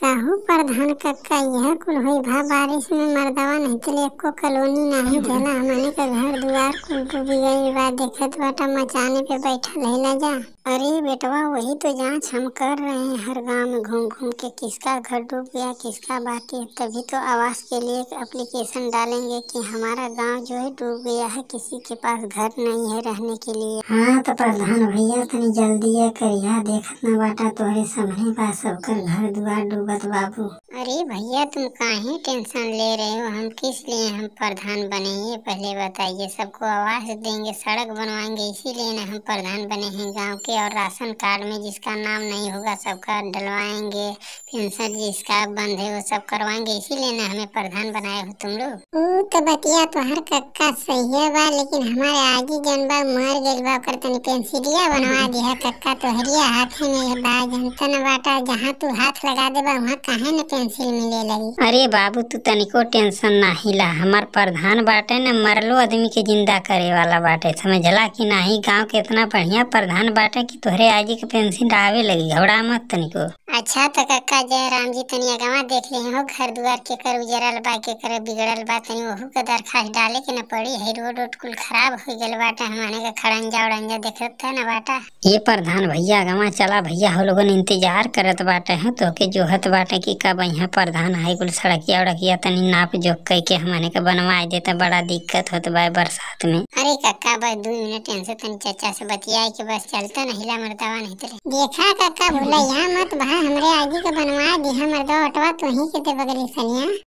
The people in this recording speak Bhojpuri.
काहू प्रधान कक्का यह कुल होई भा बारिश में मर्दवा नहीं चले एको कॉलोनी नाही देला हमने के घर दुआर कुल डूबी गई बा देखत बाटा मचाने पे बैठल है जा। अरे बेटवा वही तो जांच हम कर रहे हैं हर गांव में घूम घूम के किसका घर डूब गया किसका बाकी है, तभी तो आवास के लिए एक एप्लीकेशन डालेंगे कि हमारा गांव जो है डूब गया है, किसी के पास घर नहीं है रहने के लिए। हाँ तो प्रधान भैया तनी जल्दी करिया, देखत न बाटा तोहरे सामने बा सबकर घर दुआर डूबत बाबू। अरे भैया तुम काहे टेंशन ले रहे हो, हम किस लिए हम प्रधान बने ये पहले बताइए। सबको आवास देंगे, सड़क बनवाएंगे, इसीलिए ना हम प्रधान बने हैं गांव के। और राशन कार्ड में जिसका नाम नहीं होगा सबका डलवाएंगे, पेंशन जिसका बंद है वो सब करवाएंगे, इसीलिए ना हमें प्रधान बनाए हो तुम लोग। ऊ तो बतिया तोहर कक्का सही है बा, लेकिन हमारे आजी जन बा मर गइल बा ओकर तनी पेंसिलिया बनवा दिहा कक्का, तोहरिया हाथे में बा जनता न बाटा, जहाँ तू हाथ लगा देबा वहाँ काहे न पेंसिल मिले लगी। अरे बाबू तू तनिको टेंशन नाही ला, हमार प्रधान बाटे न मरलो आदमी के जिंदा करे वाला बाटे, समझला कि नाही। गांव के इतना बढ़िया प्रधान बाटे कि तोहरे आजी के पेंसिल आवे लगी, घबरा मत तनिको। अच्छा तो कक्का जय राम जी तनी अगवा देख ले हो घर दुआर के कर उजरल बा के कर बिगड़ल बा, तनी ओहू के दरखास्त डाले के न पड़ी है, रोड रोड कुल खराब हो गइल बाटे, हमाने के खड़ंजा उड़ंजा देखत था न बाटा। ये प्रधान भैया अगवा चला भैया, हो लोगन इंतजार करत बाटे हैं तो के जोहत बाटे कि कब यहाँ प्रधान है कुल सड़किया उड़किया तनी नाप जोख कह के हमाने के बनवा देता, बड़ा दिक्कत होत बा बरसात में। अरे कक्का बस 2 मिनट इनसे तनी चाचा से बतियाए के बस चलता नहीं ला मर्दवा नहीं चले। देखा कक्का भूला यहाँ मत भा, हमरे आजी के बनवा दिहा मर्दवा ओटवा तोही के दे बगली सनिया।